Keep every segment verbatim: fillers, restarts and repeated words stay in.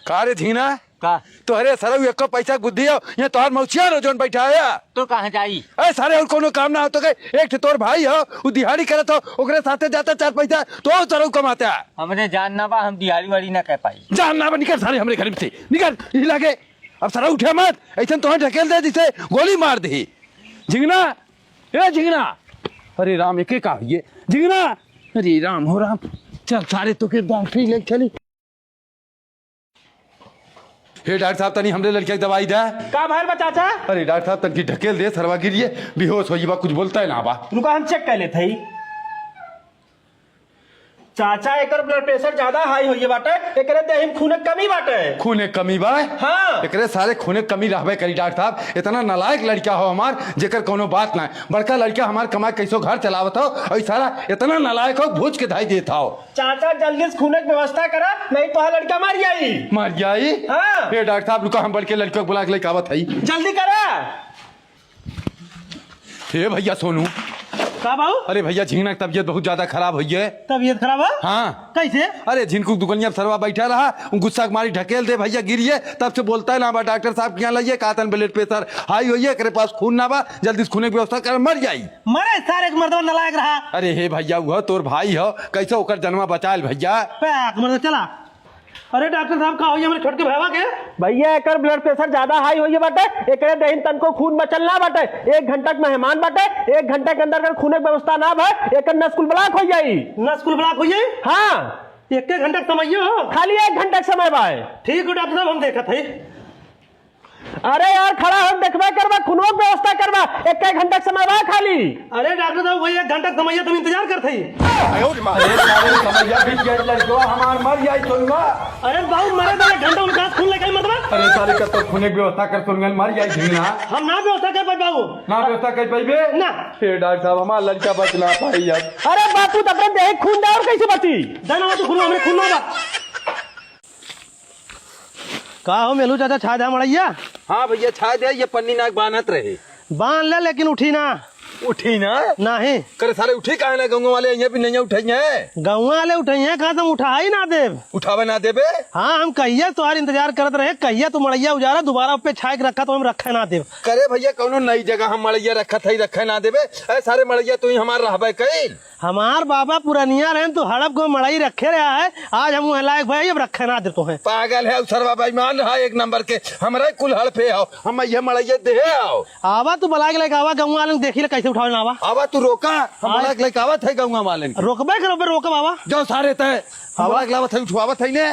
का रे झिंगना? का? तोहरे सरऊ एको पैसा बुद्धि हो, ये तोहर मौसिया रो जौन बैठा है। तो कहाँ जाई? ए सारे, और कोनो काम ना हो तो के? एक ठे तोर भाई हो, उ दिहाड़ी करत हो, ओकरे साथे जाता चार पैसा, तो सरऊ कमाता। हमरे जान ना बा, हम दिहाड़ी वाड़ी ना कर पाई। जान ना बा, निकल सारे हमरे घर में से, निकल, यही लागे। अब सरऊ उठे मत, ऐसन तोहे ढकेल दे जिसे गोली मार दे। झिंगना, ए झिंगना, अरे राम, एके का ये झिंगना, अरे राम हो राम, चल सारे तो के डॉक्टरी ले चली। हे डॉक्टर साहब, तनी हमरे लड़किया के दवाई दे। का भइल बा चाचा? अरे डॉक्टर साहब, तनकी ढकेल दे, सरवा गिरिए, बेहोश होई बा, कुछ बोलता है ना बा। रुका, हम चेक कर लेत हई। चाचा, एकर ब्लड प्रेशर ज्यादा हाई होइए बाटे, एकरे देह में खूने कमी बाटे। खूने कमी बा? हाँ। एकरे सारे खूने कमी रहबे करी डॉक्टर साहब, इतना नालायक लड़का हो हमार, जेकर कोनो बात ना। बड़का लड़का हमार कमाए कैसो घर चलावत हो, और सारा इतना नालायक हो, भूज के धाई देत हो। चाचा, जल्दी से खूने के व्यवस्था करा, नहीं तो लड़का मर जाई। मर जाई? हाँ। ए डॉक्टर साहब, रुका, हम बड़के लड़के को बुला के लेके आवत हई। जल्दी करा। हे भैया सोनू। का बाबू? अरे भैया, झिंगना की तबीयत बहुत ज्यादा खराब होई है। तबीयत खराब है? हाँ। कैसे? अरे झिनकू दुकनिया पे सरवा बैठा रहा, गुस्सा के मारी ढकेल दे भैया, गिरिए, तब से बोलता है ना बा। डॉक्टर साहब के यहाँ लाइए, कहतन ब्लड प्रेशर हाई होइए, एकरे पास खून ना बा, जल्दी से खूने की व्यवस्था कर, मर जाई। मरे सारे के मर्दवा नालायक रहा। अरे हे भैया, वो तोर भाई हो, कैसे ओकर जनमा बचायल भैया? पैक मर्दवा चला। अरे डॉक्टर साहब, का होइए हमरे छोटके भैया के? भैया, एकर ब्लड प्रेशर ज्यादा हाई होइए बाटे, एकरे देहिन तनको खून बचल ना बाटे। एक घंटा के मेहमान बाटे, एक घंटा के अंदर अगर खूने के व्यवस्था ना भय, एकर नस कुल ब्लॉक हो जाई। नस कुल ब्लॉक हो जाई? हाँ। एक घंटा के समय हो? खाली एक घंटा के समय बा। ठीक हो डॉक्टर साहब, हम देखत हई। अरे यार, खड़ा हम देखबे करबा, खूनो के व्यवस्था करबा, एक घंटा के समय बा खाली। अरे डॉक्टर साहब, वही एक घंटा के समय है, तुम इंतजार करत हई। अरे सारे समैया बीत गया, लड़कवा हमार मर जाई सोनुआ। अरे बाबू, मरे तो एक घंटा उनका खून लेके मत बा। अरे सारे, कब तक खूने की व्यवस्था कर सोनुआ, मर जाई झिंगना। हम ना व्यवस्था कर पाई बाबू। ना व्यवस्था कर पाइबे? ना। हे डॉक्टर साहब, हमार लड़का बच ना पाई अब। अरे बापू, तो अपने देह खून दे और कैसे बची? दे ना, तू खून, हमरे खून ना बा। का हो मेलू चाचा, छाय दे मड़ैया? हाँ भैया, छाय दे, ये पन्नी नाक बान्हत रहे। बांध ले, लेकिन उठी ना। उठी ना? नहीं। करे सारे, उठी काहे ना? गौवा वाले यहाँ भी नहीं उठाई है। गौवा वाले उठाई है, कहा तुम उठा ही ना देब। उठावे ना देबे? हाँ, हम कहिया तुम्हार इंतजार करत रहे, कहिया तू मड़ैया उजारा, दोबारा पे छाय के रखा तो हम रखे ना देब। करे भैया, कौनो नई जगह हम मड़ैया रखत है, रखे ना देबे। ए सारे मड़ैया, तू ही हमार रहबे कइल। हमार बाबा पुरनिया रहन, तू हड़प को मड़ई रखे रहा है, आज हम वह लायक भई, अब रखे ना दे तोहे। पागल है, उ सरवा बेईमान रहा एक नंबर के, हमरे कुल हड़पे हो, हम ये मड़ई देहे हो। आवा तू बुलाए के लेके आवा, गौवा वाले देखी ले कैसे उठावे ना आवा। आवा तू रोका, हम आए। बुलाए के लेके आवत है गौवा वाले के। रोकबे करो बे, रोकब आवा। जाओ सारे तय, हम आवा। बुलाए के लावत है, उठवावत है ने।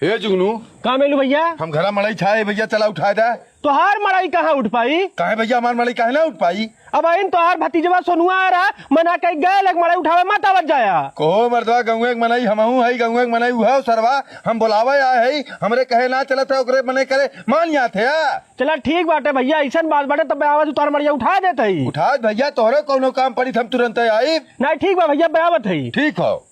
हे जुगनू। का मेलू भैया? हम घरा मड़ई छाए भैया, चला उठा दे। तोहार मड़ई कहाँ उठ पाई? काहे भैया, हमार मड़ई काहे ना उठ पाई? अब आइन तोहार भतीजवा सोनुआ आ रहा, मना कई गए लग मड़ई उठावे मत आवत जाया। कहो मर्दवा, गौवे के मनई हमहू हई, गौवे के मनई उहव सरवा, हम बुलावे आए हई, हमरे कहे ना चलत है, ओकरे मने करे मान जात है आ। चला ठीक बाटे भैया, ऐसन बात बाटे तब आवाज उतार मड़िया उठा देत हई। उठा भैया, तोहरे कौनो काम पड़ी त हम तुरंत आई। नहीं ठीक बा भैया, आवत हई। ठीक हो।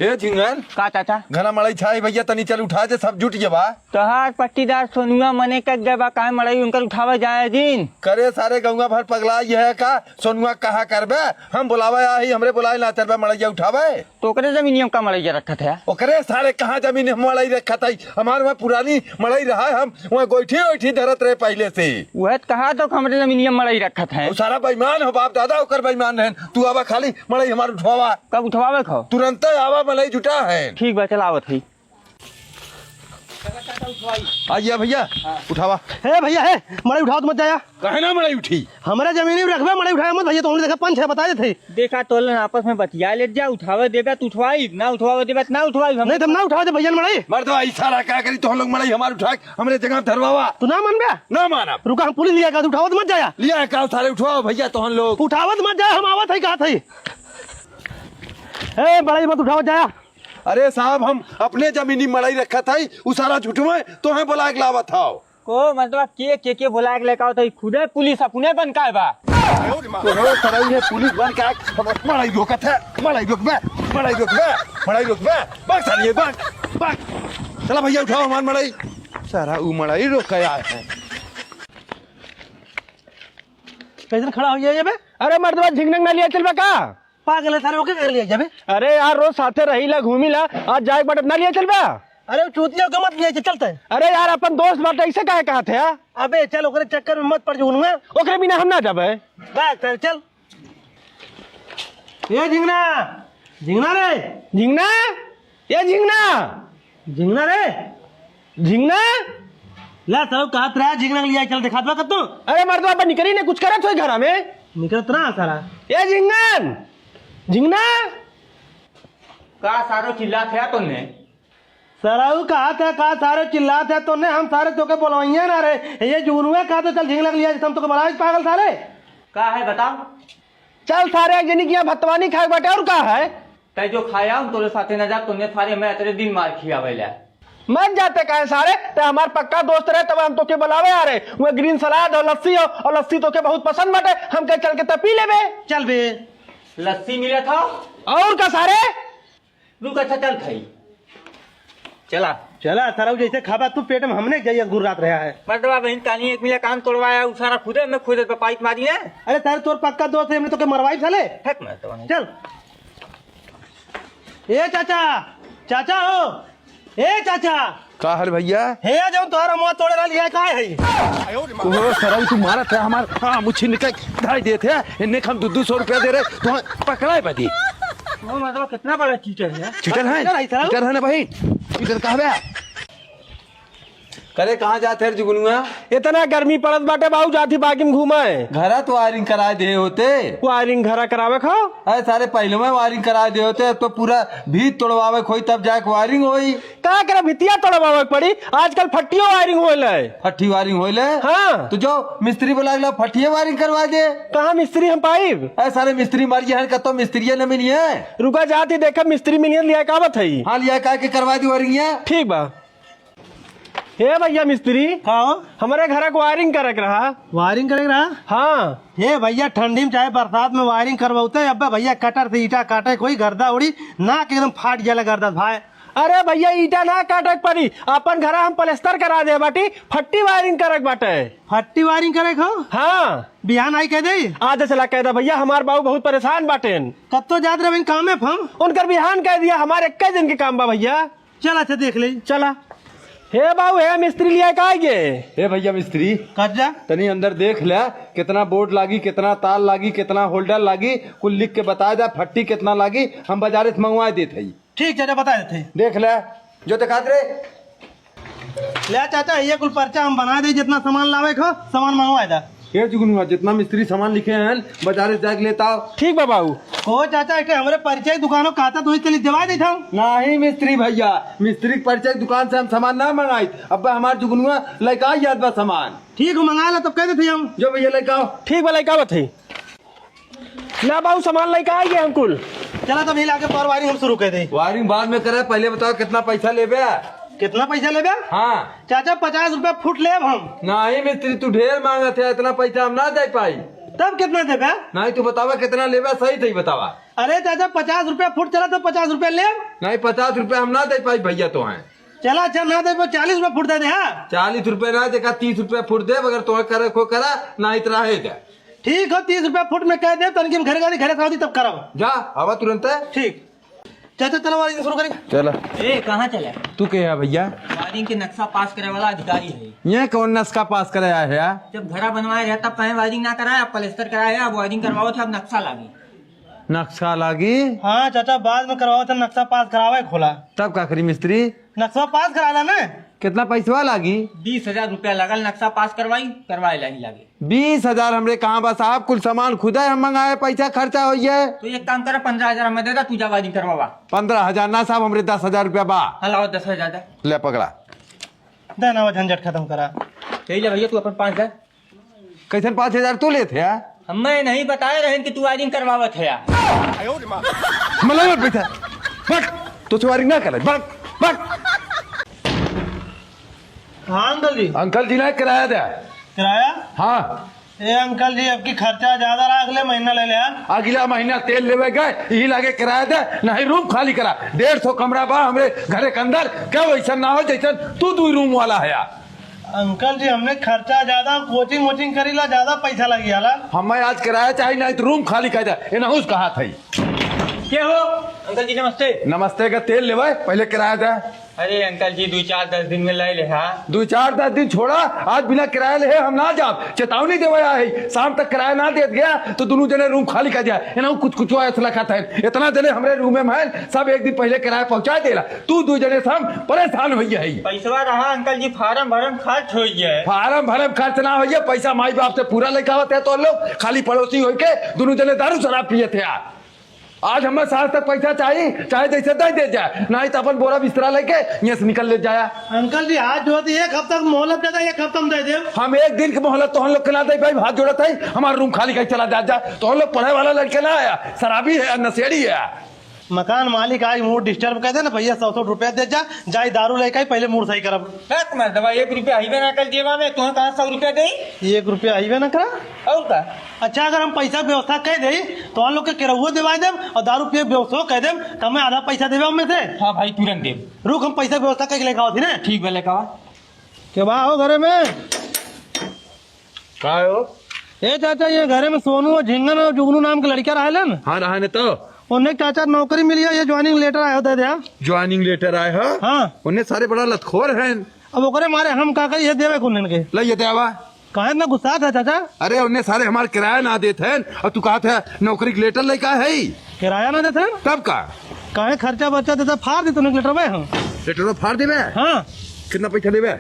ए झिंगन। का चाचा? घना मड़ई छाई भैया, तनी चल उठा दे, सब जुट गया बा। तोहार पट्टीदार सोनुआ मने कह गए बा, काहे मड़ई उनकर उठावे जाए दिन? करे सारे गौवा भर पगला ये है का? सोनुआ कहा करबे? हम बुलावे आ ही, हमरे बुलाए ना चलबे मड़ैया उठावे। तो ओकरे जमीनिया का मड़ैया रखत है? ओकरे सारे कहाँ जमीन हम मड़ई रखत है? हमार वहाँ पुरानी मड़ई रहा है, हम वहाँ गोइठी ओइठी धरत रहे पहले से। वह तो कहा तो हमरे जमीनिया मड़ई रखत है। वो सारा बेईमान हो बाप दादा, ओकर बेईमान रहन। तू आवा खाली मड़ई हमार उठवावा। कब उठवावे खो? तुरंत आवा, मलई जुटा है। ठीक बा, चल आवत हई। आइए भैया, हाँ। उठावा। हे भैया, हे, मड़ई उठावत मत जाया। काहे ना मड़ई उठी? हमरे जमीनी में रखबे, मड़ई उठाया मत भैया, तो हमने देखा पंच है, बता देते। देखा, तो लोग आपस में बतिया लेत जा, उठावे देबे तो उठवाई, ना उठवावे देबे तो ना उठवाई हम। नहीं, तो हम ना उठावे दे भैया मड़ई। मर्दवा, ई सारा का करी, तो हम लोग मड़ई हमार उठा के हमरे जगह धरवावा। तू ना मानबे? ना मानब। रुका, हम पुलिस लिया का, उठावत मत जाया। लिया का, सारे उठवाओ भैया, तो हम लोग। उठावत मत जाया, हम आवत है, कहत है। ए, मड़ई मत उठावत जाया। अरे साहब, हम अपने जमीनी मड़ई रखत हई, उ सारा झूठ में तोहे बोला के लावत हव। को मतलब के, के, के बोला के लेके आवत हई? खुदे पुलिस अपने बन का बा। तोहरो तरह ये पुलिस बन के आके हम मड़ई रोकत है, मड़ई रोकबे, मड़ई रोकबे, मड़ई रोकबे, भाग सालिए, भाग, भाग। चला भैया उठाओ हमार मड़ई। सारा उ मड़ई रोक के आए हैं। कैसन खड़ा हो गया ये बे? अरे मर्दवा झिंगनक ना लिया चलबा का? पागल है सारे, ओके कर लिया जाबे। अरे यार, रोज साथे रहीला, घूमीला, आज जाए के बाटे ना लिया चलबे? अरे वो चूतिया के मत लिया चलते। अरे यार, अपन दोस्त बाटे, ऐसे काहे कहत है यार? अबे चल, ओकरे चक्कर में मत पड़ जुगनुआ। ओकरे बिना हम ना जाबे। बस चल, चल। ए झिंगना, झिंगना रे। झिंगना, ए झिंगना। झिंगना रे। झिंगना। ला साहब, कहत रहा झिंगना के लिया चल, दिखात बा कत्तो। अरे मर्दवा, अपन निकरी ने कुछ करत होई घरा में। निकरत रहा सारा। ए झिंगन, झिंगना। का सारो चिल्लात है तोने? सरऊ कहत है, का सारे चिल्लात है तोने? हम सारे तोके बोलवइया ना रे। ये जुगनुआ कहत है, चल झिंगना के लिया, हम तोके बोलावे पागल सारे। का है बताओ? चल सारे, एक जनी के यहाँ भतवानी खाए बाटे, और का है? तै जो खाया, हम तोरे साथे ना जा, तोने सारे मैं इतने दिन मार खियावे ला। मत जाते काहे सारे, तै हमार पक्का दोस्त रहे, तब हम तोके बोलावे आ रहे। वह ग्रीन सलाद और लस्सी हो, और लस्सी तोके बहुत पसंद बाटे, हम कहे चल के तब पी लेबे। चल बे। लस्सी मिला था? और का सारे? रुक, अच्छा, चल खाई। चला। चला, सरऊ जैसे खाबा तू, पेट में हमने जाइए गुर्रात रहा है। मर्दवा बहिन, कानी एक मिला कान तोड़वाया, उ सारा खुदे में खुदे पे पाइप मारी है। अरे सारे, तोर पक्का दोस्त है, हमने तोके मरवाई साले। फेंक मर्दवा नहीं। चल। ए चाचा, चाचा हो, ए चाचा। का हल भैया? हे, जौन तोहरा मुँह तोड़े रहल है, का है? ओहो, सरऊ तू मारत है हमार, हाँ, मुच्छी निकाल धाई देत है, इन्ने हम दू दू सौ रुपया दे रहे, तो पकड़ाए बदी। वो मतलब कितना बड़ा चीटर है। चीटर है? चीटर है, सरऊ। चीटर है ना भाई? चीटर कहबे? करे, कहाँ जात है रे जुगनुआ? इतना गर्मी पड़त बाटे बाबू, जात ही बागी में घूमे। घरा तो वायरिंग कराए दे होते। वायरिंग घरा करावे खो? अरे सारे, पहले में वायरिंग कराए दे होते, अब तो पूरा भीत तोड़वावे खोई, तब जाके वायरिंग होई। का करे, भितिया तोड़वावे के पड़ी, आजकल फट्टियो वायरिंग होले। फट्टी वायरिंग होले? हाँ। तो जो मिस्त्री बुला के ला, फट्टिये वायरिंग करवा दे। कहाँ मिस्त्री हम पाइब? अरे सारे, मिस्त्री मर गए हैं, कतो मिस्त्रिये न मिली है। रुका, जात ही देखब, मिस्त्री मिली है, लिया का बात है? हाँ, लिया का के करवा दी वायरिंग है। ठीक बा। हे भैया मिस्त्री, का हो? हमरे घरा के वायरिंग करे के रहा। वायरिंग करे के रहा? हाँ। हे भैया, ठंडी में चाहे बरसात में वायरिंग करवाते, अब्बे भैया कटर से ईटा काटे, कोई गर्दा उड़ी, नाक एकदम फाट जाला गर्दा से भाई। अरे भैया, ईटा ना काटे के पड़ी, अपन घरा हम पलस्तर करा दे बाटी, फट्टी वायरिंग करे के बाटे। फट्टी वायरिंग करे के हो? हाँ। बिहान आई कह दे? आज चला कह दे भैया, हमार बाबू बहुत परेशान बाटेन। कब तो जात रहे काम में हम? उनकर बिहान कह दिया, हमारे इक्कीस दिन के काम बा भैया। चल, अच्छा, देख ले। चला। हे बाबू, हे मिस्त्री लिया का आइए? हे भैया मिस्त्री, कट जा। तनी अंदर देख ले, कितना बोर्ड लागी, कितना तार लागी, कितना होल्डर लागी, कुल लिख के बता दे, फट्टी कितना लागी, हम बाजारे से मंगवा देत हई। ठीक, चाचा, बता देते हैं। देख ले, जो दिखात रे। ले चाचा, ये कुल पर्चा हम बना दे, जितना सामान लावे को, सामान मंगवा दे। ए जुगनुआ, जितना मिस्त्री सामान लिखे हैं, बाजारे से जाके लेता आओ। ठीक बा बाबू। ओ चाचा, एक हमरे परिचय दुकानों कहता तो चली देवा देता हूँ। नहीं मिस्त्री भैया, मिस्त्री के परिचय दुकान से हम सामान ना मंगाई। अब हमार जुगनुआ लेके आई जात बा सामान। ठीक हो, मंगा ला, तब कह देते हम। जो भैया लेके आओ। ठीक बा, लेके आवत है। ना बाबू, सामान लेके आई है हम कुल। चला तब ये लाके पर वायरिंग हम शुरू कर दे। वायरिंग बाद में करे, पहले बताओ कितना पैसा लेबे? कितना पैसा लेबे? हाँ। चाचा, पचास रुपया फुट लेब हम। नहीं मिस्त्री, तू ढेर मांगत है, इतना पैसा हम ना दे पाई। तब कितना देबे? नहीं, तू बतावा कितना लेबे, सही सही बतावा। अरे चाचा, पचास रुपया फुट चला तो पचास रुपया लेब। नहीं, पचास रुपया हम ना दे पाई भैया तो हैं। चला, अच्छा ना देबे, चालीस रुपया फुट दे दे, हाँ? चालीस रुपया ना देखा, तीस रुपया फुट देब, अगर तोहे करे खो करा, नहीं तो रहे दे। ठीक हो, तीस रुपया फुट में कह दे, तनकी हम घरे गाड़ी घरे से आवती तब करब। जा, आवा तुरंत। ठीक। चाचा, चलो वायरिंग शुरू करी। चला। ए, कहाँ चला? तू के है भैया? वायरिंग के नक्शा पास करे वाला अधिकारी है। ये कौन नक्शा पास करे आया है यार? जब घरा बनवाए रहे तब कहें वायरिंग ना कराए, अब प्लास्टर कराए है, अब वायरिंग करवाओ थे, अब नक्शा लागी। नक्शा लागी? हाँ चाचा, बाद में करवाओ थे, नक्शा पास करावे खोला। तब का करी मिस्त्री? नक्शा पास करा ला ना। कितना पैसवा लागी? बीस हजार रुपया लगल, नक्शा पास करवाई, करवाए लाही लागे। बीस हजार हमरे कहाँ बा साहब, कुल सामान खुदे हम मंगाए, पैसा खर्चा होइए। तो एक काम करा, पन्द्रह हजार हमें दे दा, तू जा वायरिंग करवावा। पन्द्रह हजार ना साहब, हमरे दस हजार रुपया बा। हाँ, लाओ दस हजार दा। ले पकड़ा। दे ना, वो झंझट खत्म करा। यही ले भैया, तू अपन पाँच हजार। कैसन पाँच हजार तू लेत है? हमें नहीं बताए रहन कि तू वायरिंग करवावत है यार। मलंग बैठा। बक, तो से वायरिंग ना करे। बक, बक। हाँ अंकल जी। अंकल जी ना किराया दे। किराया? हाँ। ए अंकल जी, अब की खर्चा ज्यादा राख ले, महीना ले ले यार। अगला महीना तेल लेवे गए, यही लागे किराया दे, नहीं रूम खाली करा। डेढ़ सौ कमरा बा हमरे घरे के अंदर, क्या वैसन ना हो जैसन तू दू रूम वाला है यार। अंकल जी, हमने खर्चा ज्यादा, कोचिंग वोचिंग करी ला, ज्यादा पैसा लगी जाला। हमें आज किराया चाहिए, नहीं तो रूम खाली कर दे। एनहूस कहा था। के हो? अंकल जी, नमस्ते। नमस्ते का तेल लेवे, पहले किराया दे। अरे अंकल जी, दुइ चार दस दिन में लइ लेहा। दुइ चार दस दिन छोड़ा, आज बिना किराया लेहे हम ना जाब। चेतावनी देवे आए है, शाम तक किराया ना देत गया तो दुनू जने रूम खाली कर दिया। एना कुछ कुछ ऐसा लखत है, इतना जने हमरे रूम में है, सब एक दिन पहले किराया पहुंचा देला। तू दुइ जने से हम परेशान होइ गए है। पैसवा रहा अंकल जी, फार्म भरम खर्च होइ गया है। फार्म भरम खर्च ना होइ गया, पैसा माई बाप से पूरा लेके आवत है तो लोग खाली पड़ोसी होइके दुनू जने दारू शराब पियत है। आज हमें साँझ तक पैसा चाही, चाहे जैसे दे दे जाए, नहीं तो अपन बोरा बिस्तरा लेके यहाँ से निकल ले जाया। अंकल जी, हाथ जोड़ दी, एक हफ्ता की मोहलत दे दे, एक हफ्ता में दे दे। हम एक दिन की मोहलत तो हम लोग के ना दे भाई, हाथ जोड़त है, हमारा रूम खाली करके चला जा, जा। तो हम लोग पढ़े वाला लड़के ना आया, शराबी है, नशेड़ी है। मकान मालिक आई मूड डिस्टर्ब कर दे ना भैया, सौ सौ रुपया दे जा, जाई दारू लेके आई, पहले मूड सही करब। बस मर्दवा, एक रुपया हइबे ना कर जेबा में, तुम्हें कहाँ सौ रुपया दे? एक रुपया हइबे ना करा। और का? अच्छा, अगर हम पैसा के व्यवस्था कर दे तो हम लोग के केरहुओ देवाई देब और दारू पिए के व्यवस्था कर देब, तो हमें आधा पैसा देबे हमें से। हाँ भाई, तुरंत देब। रुक, हम पैसा के व्यवस्था करके लेके आवत ही ना। ठीक बा, लेके आवा। के बा हो घरे में? का हो? ए चाचा, ये घरे में सोनू और झिंगन और जुगनू नाम के लड़का रहेलन। हाँ, रहा ने तो। उन्हें चाचा नौकरी मिली है, ये ज्वाइनिंग लेटर आया होता है क्या? ज्वाइनिंग लेटर आया है? हाँ। उन्हें सारे बड़ा लतखोर हैं। अब ओकरे मारे हम का करी, ये देवे कौन इनके? ले ये देवा। काहे ना गुस्सा था चाचा? अरे उन्हें सारे हमार किराया ना देत हैं और तू कहत है नौकरी के लेटर लेके आए है? किराया ना देत हैं? तब का? काहे खर्चा बर्चा देता, फाड़ देते उन्हें लेटर में हम। लेटर में फाड़ देबे? हाँ। कितना पैसा देबे?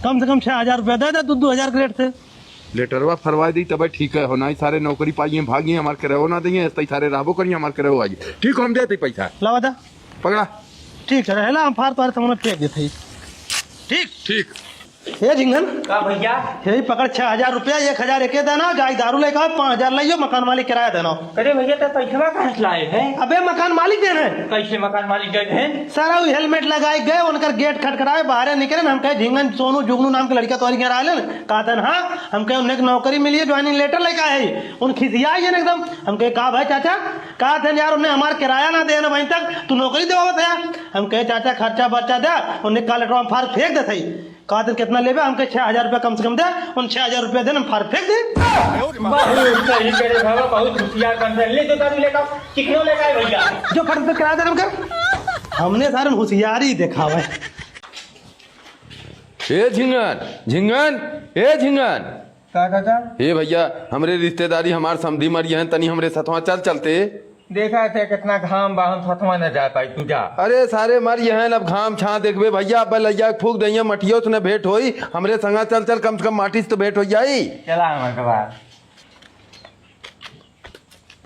कम से कम छह हजार रुपया दे दे, दो दो हजार के रेट से। लेटरवा फरवाई दी तबे ठीक है, हो नाहीं सारे नौकरी पाइए भागिए, हमार किरायो ना दिए, ऐसे ही सारे रहबो करिए, हमार किरायो आई। ठीक हो, हम देते पैसा। लावा दा। पकड़ा। ठीक है, रहेला, हम फार तोहरे सामने फेंक देते ही। ठीक? ठीक। हे झिंगन। का भैया? यही पकड़ छह हजार रुपया, एक हजार एके देना, जाई दारू लेके आओ, पाँच हजार लाइयो, मकान मालिक किराया देना। अरे भैया, तो पैसवा कहाँ से लाए हैं? अबे मकान मालिक देने। कैसे मकान मालिक दे दें? सारा वो हेलमेट लगाए गए, उनकर गेट खटखटाए, बाहरे निकले, हम कहे झिंगन सोनू जुगनू नाम के लड़का तोहरी घर आए लेन, कहतन, "हाँ।" हम कहे, "उन्हें एक नौकरी मिली है, ज्वाइनिंग लेटर लेके आए हैं।" उन खिसिया ही है एकदम। हम कहे, "का भाई चाचा?" कहतन, "यार, उन्हें हमार किराया ना देना वहीं तक, तू नौकरी देवावत है?" हम कहे, "चाचा, खर्चा बर्चा दे।" उन्हें का लेटरवा हम फार फेंक देते ही। कहतन, "कितना लेबे?" हम कहे, "छह हजार रुपया कम से कम दे।" उन छह हजार रुपया देन, हम फार फेंक दे। बहुत सही करे बाबा, बहुत होशियार बन रहे। ले तो दारू लेकर, कितनों लेकर आए भैया? जो फट से किराया दे, हम कहे, हमने सारे होशियारी दिखावे। ए झिंगन, झिंगन, ए झिंगन। का चाचा? ए भैया, हमरे रिश्तेदारी हमार समधी मरी हैं, तनी हमरे सथवा चल चलते। देखा थे कितना घाम बा, हम सथवा न जा पाई, तू जा। अरे सारे मरी हैं, अब घाम छाँ देखबे भैया, अब लैया के फूक दइया मटियो से न भेंट होई, हमरे संगा चल चल, कम से कम माटी से तो भेंट हो जाई। चला हमारे बाहर।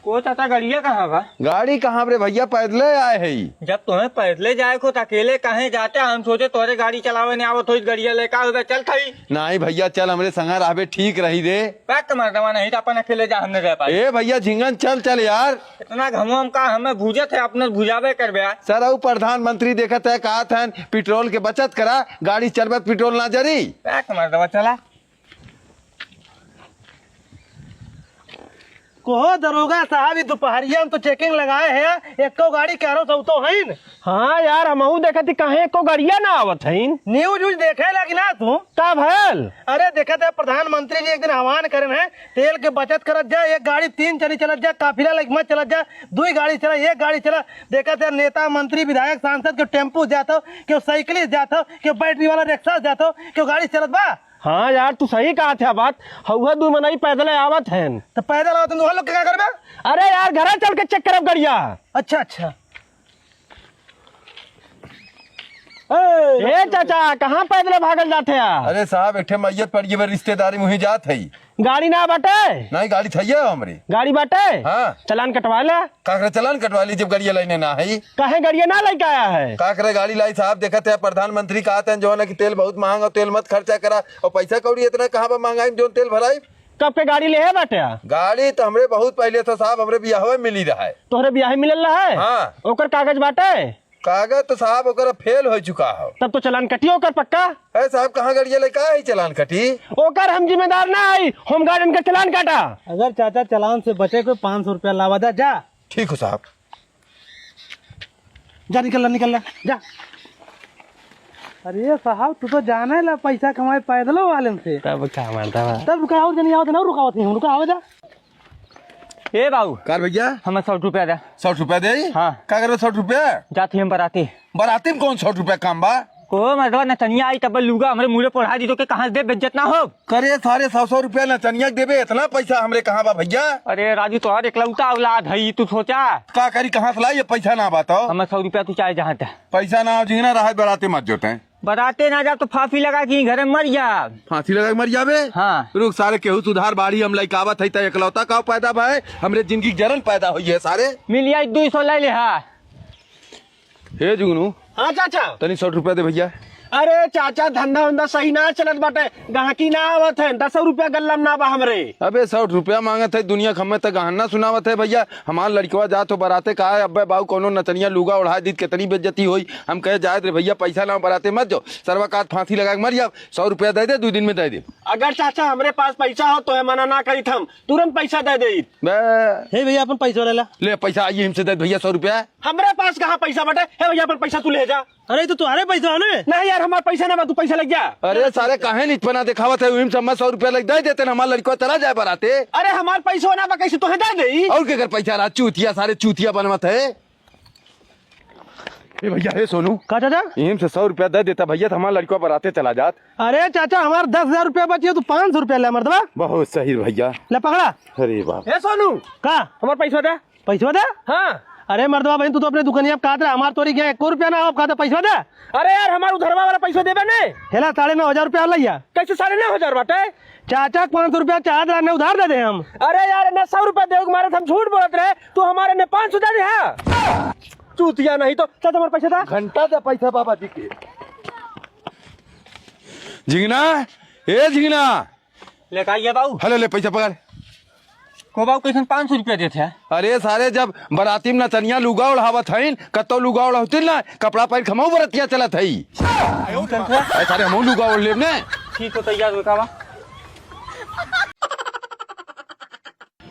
को चाचा, गड़िया कहाँ बा? गाड़ी कहाँ रे भैया, पैदले आए है। जब तुम्हें पैदले जाए को तो अकेले काहे जाते? हम सोचे तोरे गाड़ी चलावे नहीं आवत होई, गड़िया लेकर आवे, चल थई। नहीं भैया, चल हमरे संगा रहबे, ठीक रही रे। पैक मर्दवा नहीं तो अपन अकेले जा, हमने रह पाई। ए भैया झिंगन, चल चल यार। इतना घमवा में का हमें भूजत है, अपने भुजावे करबे यार। सर, अउ प्रधानमंत्री देखत है, कहत है पेट्रोल के बचत करा, गाड़ी चलबत पेट्रोल ना जरी। पैक मर्दवा, चला। कोहो दरोगा साहब, ई दुपहरिया में तो चेकिंग लगाए है, एको गाड़ी क्यारो सौ तो हईन। हाँ यार, हमहू देखत ही, काहे एको गाड़िया ना आवत हईन। न्यूज व्यूज देखे लगी ना तू? का भयल? अरे देखत है, प्रधानमंत्री जी एक दिन आह्वान करेन है, तेल के बचत करत जा, एक गाड़ी तीन चली चलत जा, काफिला लग मत चलत जा, दुई गाड़ी चला, एक गाड़ी चला। देखत है, नेता, मंत्री, विधायक, सांसद के टेम्पू जात हो, केहू साइकिल जात हो, केहू बैटरी वाला रिक्शा जात हो, केहू गाड़ी चलत बा? हाँ यार, तू सही कहत है बात। हउहे दू मनई पैदल आवत हैं। तो पैदल आवत हैं, तो वहाँ लोग क्या करबे? अरे यार, घरे चल के चेक करब गड़िया। अच्छा, अच्छा। ए, ए चाचा, कहाँ पैदल भागल जात है यार? अरे साहब, एक ठे मैयत पड़ गई बा रिश्तेदारी में, वहीं जात है। गाड़ी ना बाटे? नहीं, गाड़ी थइये हमरे। गाड़ी बाटे? हाँ। चालान कटवा ले। का करे चालान कटवा ली जब गड़िया लाइने ना है? काहे गड़िया ना लेके आया है? का करे गाड़ी लाई साहब, देखत है प्रधानमंत्री कहत हैं जो है ना कि तेल बहुत महंगा, तेल मत खर्चा करा, और पैसा कौड़ी इतना कहाँ बा महंगाई में जोन तेल भराई? कब के गाड़ी ले है बाटे? गाड़ी तो हमरे बहुत पहले से साहब, हमरे बियाहवे में मिली रहा है। तोहरे बियाहे मिलल रहा है? हाँ। ओकर कागज बाटे? कागज तो साहब ओकर फेल हो चुका हो। तब तो चालान कटियो ओकर पक्का। अरे साहब, कहाँ गड़िया लेके आए चालान कटी? ओकर हम जिम्मेदार ना आई, होमगार्ड इनका चालान काटा। अगर चाचा चालान से बचे को पाँच सौ रुपया लावा दा, जा। ठीक हो साहब। जा निकल ला, निकल ला, जा। अरे साहब, तू तो जाने ला पैसा कमाए पैदलो वाले से। तब का मानता बा? तब रुका, और जनी आवत ना रुकावत नहीं, रुका आवे जा। ए बाबू, का रे भैया? हमें सौ रुपया दे। सौ रुपया दे? हाँ। का करबे सौ रुपया? जात ही हम बराती। बराती में कौन सौ रुपया काम बा? को मर्दवा नचनिया आई तब लूगा हमरे मुड़े पोढ़ा दी तो के कहाँ से दे बेइज्जत ना हो? करे सारे सौ सौ रुपया नचनिया के देबे, इतना पैसा हमरे कहाँ बा भैया? अरे राजू, तोहर एकलौता औलाद है, तू सोचा। का करी, कहाँ से लाई ये पैसा ना बा तो? हमें सौ रुपया तू चाहे जहाँ ते। पैसा ना हो जिंगना रहा बराती मत जोते। बराते ना जा तो फांसी लगा के घरे मर जा। फांसी लगा के मर जाबे? हाँ। रुक सारे, केहू सुधार बाड़ी, हम लइकावत है त एकलौता का पैदा भाई, हमरे जिंदगी के जरन पैदा होई है सारे। मिल जाई दुई सौ ले ले हा। हे जुगनू। हाँ चाचा। तनी सौ रुपया दे भैया। अरे चाचा, धंधा उंधा सही ना चलत बाटे, गाहकी ना आवत है, दस रुपया गल्ला में ना बा हमरे। अबे सौ रुपया मांगत है, दुनिया खम्मे तक गहना सुनावत है भैया। हमार लड़कवा जात हो बराते, कहा अब्बे बाऊ कौनो नचनिया लूगा ओढ़ा दीत, कितनी बेइज्जती होई। हम कहे जाए रे भैया, पैसा ना बराते मत जाओ, सरवा कात फांसी लगा के मर जाओ, सौ रुपया दे दे, दो दिन में दे दे। अगर चाचा हमरे पास पैसा हो तो मना ना करीत, हम तुरंत पैसा दे दे। बे। हे भैया, अपन पैसा ले ला। ले पैसा आइए हमसे दे भैया, सौ रुपया। हमरे पास कहाँ पैसा बटे? हे भैया, अपन पैसा तू ले जा। अरे, तो तुम्हारे पैसा है ना? नहीं यार, हमार पैसा ना बा, तू पैसा ले जा। अरे सारे, काहे निचपना दिखावत है? उहिम से हमार सौ रुपया लग दे देते ना, हमार लड़का चला जाए बराते। अरे, हमार पैसा ना बा, कैसे तोहे दे देई? और के कर पैसा रहा, चूतिया, सारे चूतिया बनवत है। ए भैया, हे सोनू। का चाचा? इहिम से सौ रुपया दे देता भैया, तो हमार लड़का बराते चला जात। अरे चाचा, हमार दस हजार रुपया बचिए, तू पाँच सौ रुपया ले मर्दवा। बहुत सही भैया। ले पकड़ा। अरे बाप। ए सोनू। का? हमार पैसा दे। पैसा दे? हाँ। अरे मर्दवा बहन, तू तो अपने दुकानिया पे कहत रहे, हमार तोरी गया एको रुपया ना हो, अब कहते पैसा दे। अरे यार, हमार उधरवा वाला पैसा देबे ने। हेला, साढ़े नौ हजार रुपया लइया। कैसे साढ़े नौ हजार बाटे? चाचा, पाँच सौ रुपया चाहत रहा, ने उधार दे दे हम। अरे यार, इन्हें सौ रुपया देवे के मारे हम झूठ बोलत रहे, तू हमारे ने पाँच सौ दे दे, हाँ? चूतिया नहीं तो, चाचा, हमारे पैसा था। घंटा दे पैसा बाबा जी के। झिंगना, ए झिंगना। ले का ये बाऊ? हेलो, ले पैसा पकड़। को बाऊ, कैसन पाँच सौ रुपया देत है? अरे सारे, जब बराती में नचनिया लुगा ओढ़ावत हईन, कतो लुगा ओढ़ौतिन ना, कपड़ा पहिर के हमहू बरतिया चलत हई। अरे सारे, हमहू लुगा ओढ़ लेब ने। ठीक हो, तैयार हो का बा?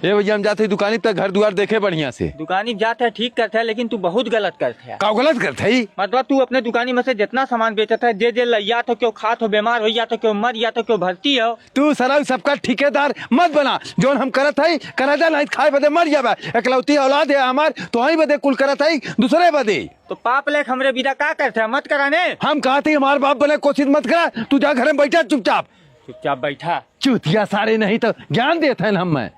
ए भैया, हम जात हई दुकानी तक, घर दुआर देखे बढ़िया से। दुकानी जात है, ठीक करत है, लेकिन तू बहुत गलत करत है। का गलत करत हई? मतलब तू अपने दुकानी में से जितना सामान बेचत है, जे जे लइया तो क्यों खात हो, बीमार हो या तो क्यों मर या तो क्यों भर्ती हो, तू सरऊ सबका ठेकेदार मत बना। जौन हम करत हई, करा जा, नहीं खाए बदे मर जाबे। एकलौती औलाद है हमार, तोहई बदे कुल करत हई, दूसरे बदे। तो पाप लेख हमरे बिना का करत है, मत करा ने। हम कहत हई हमार बाप बने कोशिश मत करा, तू जा घरे में बैठा चुपचाप। चुपचाप बैठा। चूतिया सारे नहीं तो ज्ञान देत हैं हम मैं।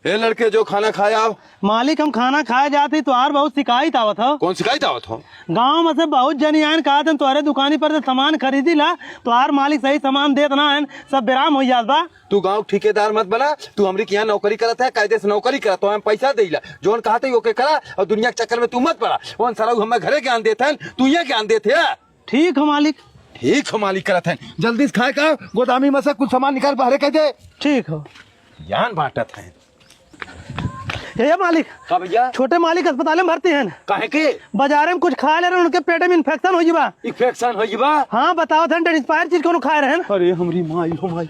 ए लड़के, जो खाना खाए आओ। मालिक, हम खाना खाए जात ही, तोहार बहुत शिकायत आवत हो। कौन शिकायत आवत हो? गाँव में से बहुत जनी आयन कहत हैं, तोहरे दुकानी पर से सामान खरीदी ला, तोहार मालिक सही सामान देत ना है, सब बेराम हो जात बा। तू गाँव के ठेकेदार मत बना, तू हमरी के यहाँ नौकरी करत है, कायदे से नौकरी करत हो, हम पैसा देइला, जौन कहत है ओके करा, और दुनिया के चक्कर में तू मत पड़ा। कौन सरऊ हमें घरे ज्ञान देत हैं, तू ये ज्ञान देत है। ठीक हो मालिक। ठीक हो मालिक करत हैं, जल्दी से खाए का, गोदामी में से कुछ सामान निकाल बाहरे कह दे। ठीक हो। ज्ञान बांटत हैं। ए, ए मालिक। का भैया? छोटे मालिक अस्पताल में भर्ती हैं। काहे के? बाजारे में कुछ खाए ले रहे, उनके पेट में इन्फेक्शन हो गई बा। इन्फेक्शन हो गई बा? हाँ, बताओ थे, डेट एक्सपायर चीज कोनो खाए रहे। अरे हमरी माई हो माई।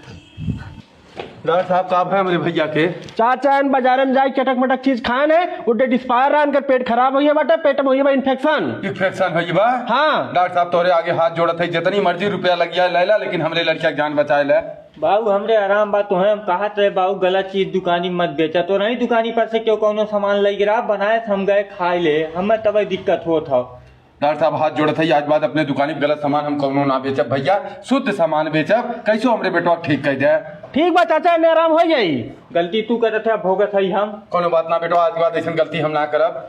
डॉक्टर साहब, का भय हमरे भैया के? चाचा, इन बाजारे में जाए चटक मटक चीज खाए ने, वो डेट एक्सपायर रहा, इनकर पेट खराब हो गया बाटे, पेट में हो गया बा इन्फेक्शन। इन्फेक्शन हो गया बा? हाँ। डॉक्टर साहब, तोरे आगे हाथ जोड़त है, जितनी मर्जी रुपया लग जाए ले ला, लेकिन हमरे लड़किया के जान बचाए ले। बाबू, हमरे आराम बा, तोहे हम कहत रहे, बाबू, गलत चीज दुकानी मत बेचा। तोरही दुकानी पर से क्यों कौनो सामान लइ गिरा, बनाए से हम गए खाए ले, हमें तबे दिक्कत होत हौ। डॉक्टर साहब, हाथ जोड़त है, आज बाद अपने दुकानी पे गलत सामान हम कौनो ना बेचब भैया, शुद्ध सामान बेचब। कैसो हमरे बेटवा ठीक कर दे। ठीक बा चाचा, इन्हें आराम हो जाई। गलती तू करत है, भोगत है हम। कौनो बात ना बेटवा, आज बाद ऐसन गलती हम ना करब।